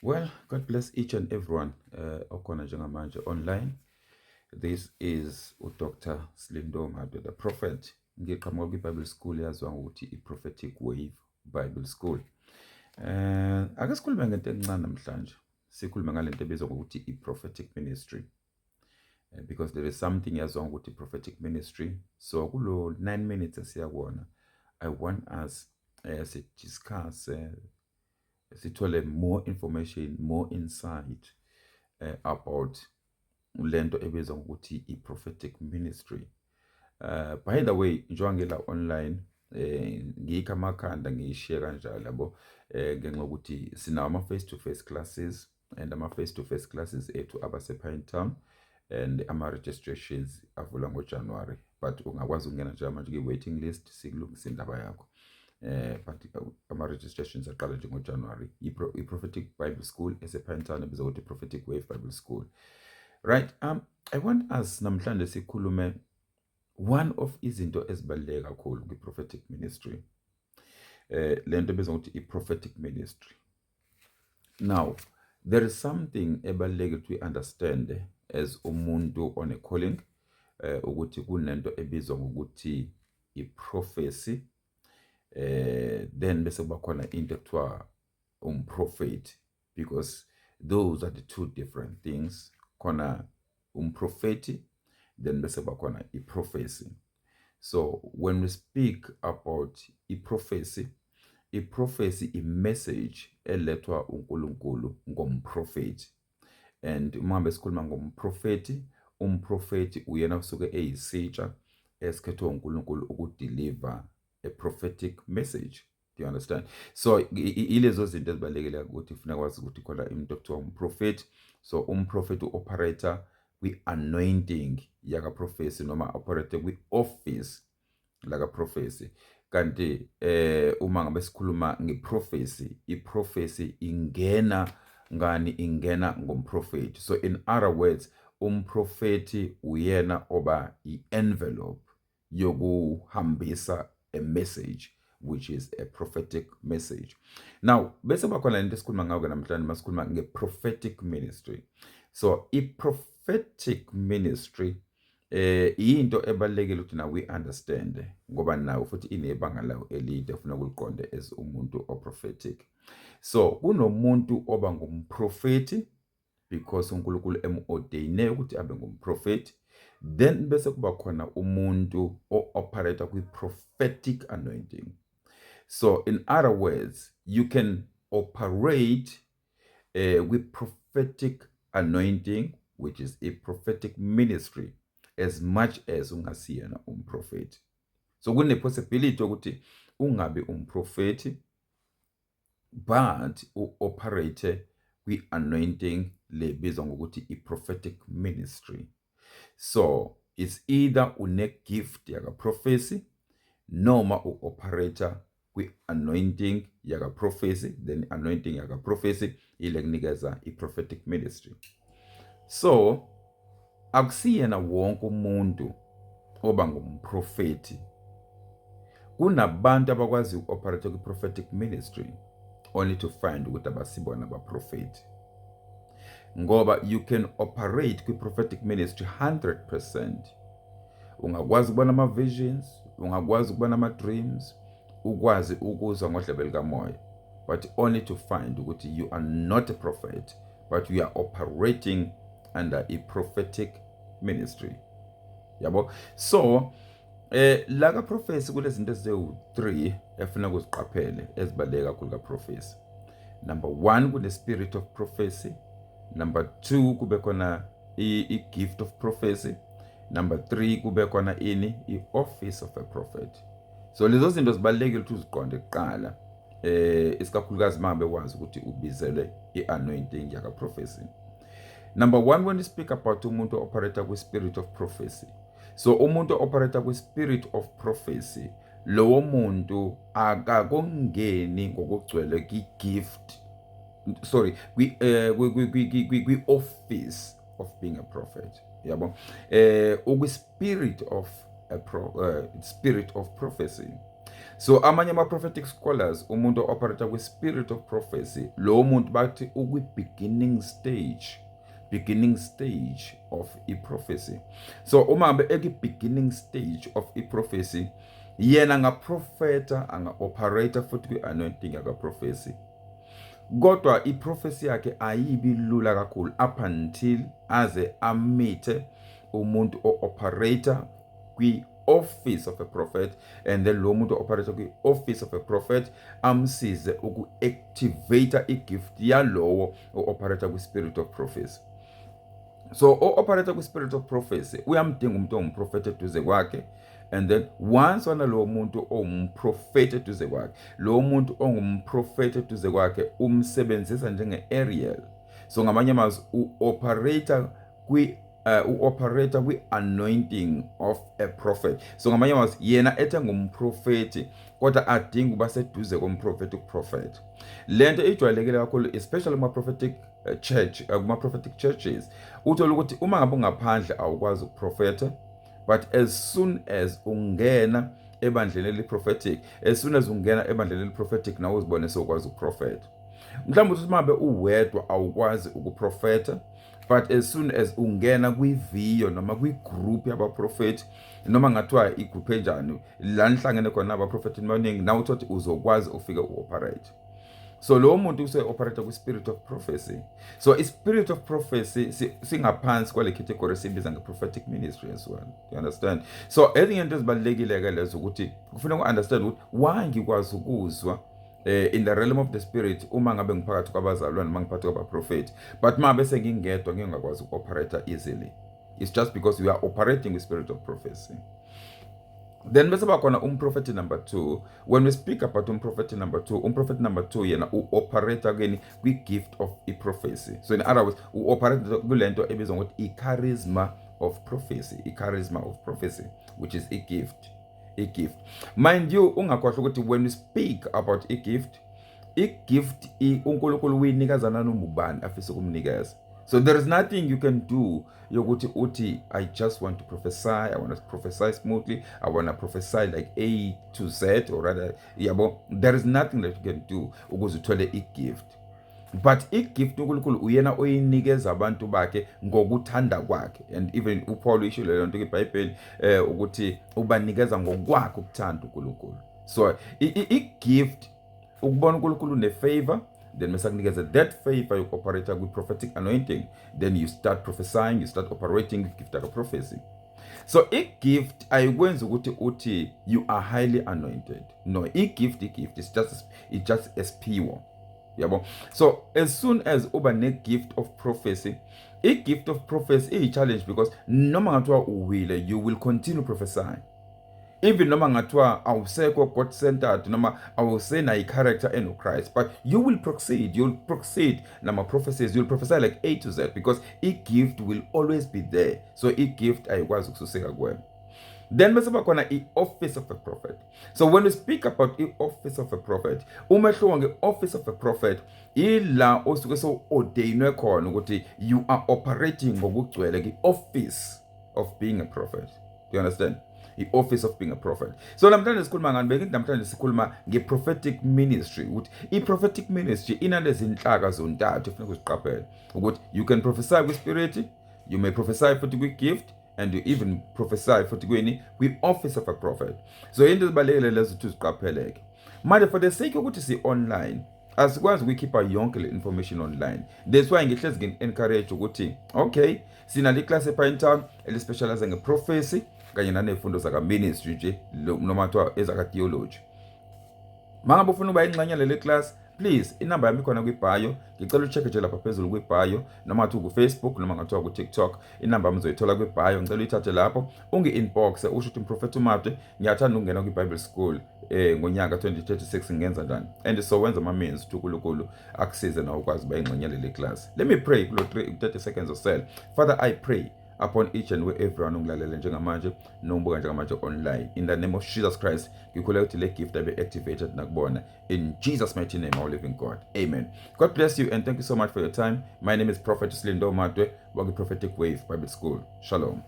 Well, God bless each and everyone okhona njengamanje online. This is uDr. Slindo Mado, the prophet. Ngiqhamuka kwi-Bible School yaziwa ngokuthi i-Prophetic Wave Bible School. Ake sikhulume ngento encane namhlanje. Sikhulume ngalento ebizwa ngokuthi i-prophetic ministry. Because there is something yaziwa ngokuthi prophetic ministry. So kulo 9 minutes esiya kuwona, I want us si discuss, sithole more information, more insight about lento ebizwa ngokuthi i-prophetic ministry. By the way, njengoba ngila online, ngikho amakhanda ngiyishiye kanjalo, yabo, ngenxa yokuthi sinawo ama face to face classes, and ama face to face classes ethu abase Pinetown, and ama registrations avula ngoJanuary, but ungakwazi ukungena njengamanje kwi-waiting list, sikulungisa indaba yakho, but ama registrations aqala nje ngoJanuary. I-Prophetic Bible School esePinetown ebizwa ukuthi Prophetic Wave Bible School, right? I want us namhlanje sikhulume one of izinto ezibaluleke kakhulu kwi-prophetic ministry, lento ebizwa ngokuthi i-prophetic ministry. Now, there is something ebalulekile ukuthi we understand as umuntu on a calling, ukuthi kunento ebizwa ngokuthi i-prophecy, then bese kuba khona into ekuthiwa umprofeti, because those are the two different things. Khona umprofeti, then bese kuba khona i-prophecy. So when we speak about i-prophecy, i-prophecy i-message elethwa uNkulunkulu ngomprofeti, and uma ngabe sikhuluma ngomprofeti, umprofeti uyena usuke eyisitsha esikhethwe uNkulunkulu ukudeliver a prophetic message. Do you understand? So ilezo zinto ezibalulekile ukuthi kufuneka kwazi ukuthi khona umuntu okuthiwa umprofeti. So umprofeti u-operate kwi-anointing yaka-prophecy noma operate kwi-office laka-prophecy, kanti uma ngabe sikhuluma nge-prophecy, i-prophecy ingena ngani? Ingena ngomprofeti. So in other words, umprofeti uyena oba i-envelope yokuhambisa a message, which is a prophetic message. Now, bese bakhona lento esikhuluma ngayo ke namhlanje masikhuluma nge-prophetic ministry. So i-prophetic ministry into ebalulekile ukuthi na we understand, ngoba nayo futhi inebanga layo elide ufuna ukuliqonde as umuntu o-prophetic. So kunomuntu oba ngumprofeti because uNkulunkulu em-ordaine ukuthi abe ngumprofeti, then bese kuba khona umuntu o-operate kwi-prophetic anointing. So in other words, you can operate with prophetic anointing, which is a prophetic ministry, as much as ungasiyena umprofeti. So kune possibility ukuthi ungabe umprofeti but u-operate kwi-anointing lebizwa ngokuthi i-prophetic ministry. So it's either une-gift yaka-prophecy noma u-operate kwi-anointing yaka-prophecy, then anointing yaka-prophecy ile kunikeza i-prophetic ministry. So akusiyena wonke umuntu oba ngumprofeti. Kunabantu abakwazi uku-operate kwi-prophetic ministry only to find ukuthi abasibona abaprofeti, ngoba you can operate kwi-prophetic ministry 100%. Ungakwazi ukubona ama-visions, ungakwazi ukubona ama-dreams, ukwazi ukuzwa ngodlebe likamoya, but only to find ukuthi you are not a prophet, but you are operating under a prophetic ministry, yabo. So la ka prophecy kulezi zinto eziwu3 efuna ukuziqaphele ezibaluleke kakhulu ka prophecy. Number 1, kune spirit of prophecy. Number 2, kube khona i gift of prophecy. Number 3, kube khona ini? I office of a prophet. So lezo zinto zibalulekile ukuthi uziqonde kuqala, isikakhulukazi mangabe wazi ukuthi ubizelwe i-anointing yaka prophecy. Number 1, when you speak about umuntu operate kwi spirit of prophecy, so umuntu operate kwi spirit of prophecy, lowo muntu akakongeni ngokugcwele kwi gift, sorry, kwi office of being a prophet, yabo. Ukwi spirit of a pro, spirit of prophecy. So amanye ama-prophetic scholars, umuntu o-operate kwi-spirit of prophecy, lowo muntu bathi ukwi-beginning stage, beginning stage of i-prophecy. So uma ngabe ekwi-beginning stage of i-prophecy, yena angaprofeta, anga-operate futhi kwi-anointing yaka-prophecy, kodwa i-prophecy yakhe ayibi lula kakhulu up until aze amithe umuntu o-operate kwi-office of a prophet, and then lo muntu o-operate kwi-office of a prophet amsize uku-activate i-gift yalowo o-operate kwi-spirit of prophecy. So o-operate kwi-spirit of prophecy uyamdinga umuntu ongumprofethi eduze kwakhe, and then once wana lowo muntu ongumprofethi eduze kwakhe, lowo muntu ongumprofethi eduze kwakhe umsebenzisa njenge-aerial. So ngamanye amazwi u-operate kwi u-operate kwi-anointing of a prophet. So ngamanye amazwi yena ethe ngumprofethi kodwa adinga ukuba seduze komprofethi ukuprofetha. Lento ijwayelekile kakhulu, especially kuma-prophetic church, kuma-prophetic churches. Uthola ukuthi uma ngabe ungaphandle awukwazi ukuprofetha, but as soon as ungena ebandleni eli-prophetic, as soon as ungena ebandleni eli-prophetic, nawe uzibone sewukwazi ukuprofetha. Mhlawumbe uthi uma uwedwa awukwazi ukuprofetha, but as soon as ungena kwiviyo noma kwi-group yabaprofethi, noma ngathiwa i-group enjani la nihlangene khona abaprofethi abaningi, nawe uthi uzokwazi ufike u-operate. So lowo muntu use-operate kwi-spirit of prophecy. So i-spirit of prophecy singaphansi kwale category esiyibiza nge-prophetic ministry as well. You understand? So ezinye into ezibalulekile-ke lezo ukuthi kufuneka u-understand ukuthi why ngikwazi ukuzwa in the realm of the spirit uma ngabe ngiphakathi kwabazalwane noma ngiphakathi kwabaprofethi, but uma bese ngingedwa ngingakwazi uku-operate easily. It's just because we are operating with spirit of prophecy. Then bese bakhona umprofethi number 2. When we speak about umprofethi number 2, umprofethi number 2 yena u-operate kweni? Kwi-gift of i-prophecy. So in other words, u-operate kulento ebizwa ngokuthi i-charisma of prophecy, i-charisma of prophecy, which is i-gift. I-gift, mind you, ungakhohlwa ukuthi when we speak about i-gift, i-gift uNkulunkulu uyinikeza nanoma ubani afisa ukumnikeza. So there is nothing you can do yokuthi uthi, "I just want to prophesy, I want to prophesy smoothly, I want to prophesy like A to Z," or rather, yabo, there is nothing that you can do ukuze uthole i-gift. But i-gift uNkulunkulu uyena oyinikeza abantu bakhe ngokuthanda kwakhe, and even uPaul uyisho leyo nto kwiBhayibheli ukuthi ubanikeza ngokwakhe ukuthanda uNkulunkulu. So i-gift ukubona uNkulunkulu ne-favor, then mase akunikeza that favor yoku-operate kwi-prophetic anointing, then you start prophesying, you start operating gift prophecy. So i-gift ayikwenzi ukuthi uthi you are highly anointed. No, i-gift it's just esiphiwo, yabo. So as soon as uba ne-gift of prophecy, i-gift of prophecy iyi-challenge because noma ngathiwa uwile, you will continue prophesying. Even noma ngathiwa awusekho God centered noma awusenayo i-character eno-Christ, but you will proceed, you'll proceed nama-prophecies, you'll prophesy like A to Z because i-gift will always be there. So i-gift ayikwazi ukususeka kuwena. Then bese bakhona i-office of a prophet. So when we speak about i-office of a prophet, umehluko nge-office of a prophet ila osuke so-ordainwe khona ukuthi you are operating ngokugcwele kwi-office of being a prophet. Do you understand? I-office of being a prophet. So namhlanje sikhuluma ngani? Bengithi namhlanje sikhuluma nge-prophetic ministry, ukuthi i-prophetic ministry inalezi nhlaka zontathu efuneka uziqaphele, ukuthi you can prophesy kwi-spirit, you may prophesy futhi kwi-gift, and you even prophesy futhi kweni? Kwi-office of a prophet. So into ezibalulekile lezo ukuthi uziqapheleke. Manje for the sake yokuthi si-online, asikwazi ukuyikhipha yonke le information online. That's why ngihlezi ngi-encourage ukuthi okay, sinale class ePinetown eli-specialize nge-prophecy kanye nanezifundo zaka-ministry nje, noma kuthiwa ezaka-theology. Mangabe ufuna ukuba ingxenye lele class, please, inamba yami ikhona kwi-bio. Ngicela u-check nje lapha phezulu kwi-bio, noma ngathi ku-Facebook noma ngathiwa ku-TikTok, inamba yami uzoyithola kwi-bio. Ngicela uyithathe lapho ungi-inbox, usho ukuthi, "Mprofethi uMabde, ngiyathanda ukungena kwi-Bible school ngonyaka 2036, ngingenza njani?" And so wenza ama-means ukuthi uNkulunkulu akusize nawe ukwazi uba ingxenye lele class. Let me pray kulo 30 seconds or so. Father, I pray upon each and everyone ongilalele njengamanje nombuka njengamanje online. In the name of Jesus Christ, ngikhuleka ukuthi le gift abe activated nakubona, in Jesus' mighty name, our living God, amen. God bless you and thank you so much for your time. My name is Prophet Slindo Madwe, waki Prophetic Wave Bible School. Shalom.